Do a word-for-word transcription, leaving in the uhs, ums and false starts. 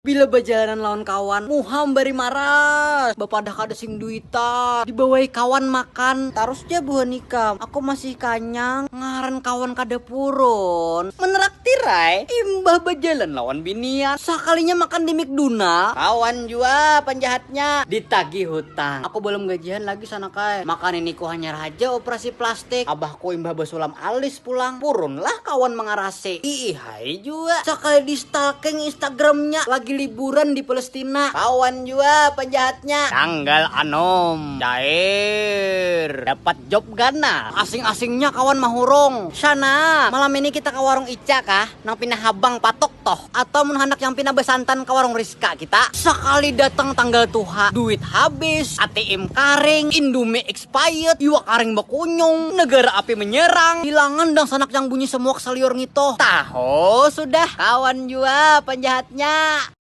Bila bajalanan lawan kawan, muham bari maras, bapadah kada sing duitan, dibawai kawan makan, tarus ja buhan ikam, aku masih kanyang, ngaran kawan kada purun, menraktir ai, imbah bajalan lawan binian, sakalinya makan di McDonald, kawan jua panjahatnya, ditagih hutang, aku balum gajian lagi sanak ai, makan ini ku hanyar haja operasi plastik, abahku imbah basulam alis pulang, purun lah kawan mangarasi, iih ai jua, sakali di stalking Instagramnya lagi liburan di Palestina, kawan jua panjahatnya, tanggal anom cair, dapat job ganal, asing-asingnya kawan mahurung, sana malam ini kita ke warung Ica kah, nang pina habang patok toh, atau mun handak yang pina basantan ke warung Rizka kita, sakali datang tanggal tuha, duit habis, ATM karing, Indomie expired, iwak karing bakunyung, negara api menyerang, hilangan dangsanak yang bunyi semuak saliur ngitoh, tahu sudah, kawan jua panjahatnya.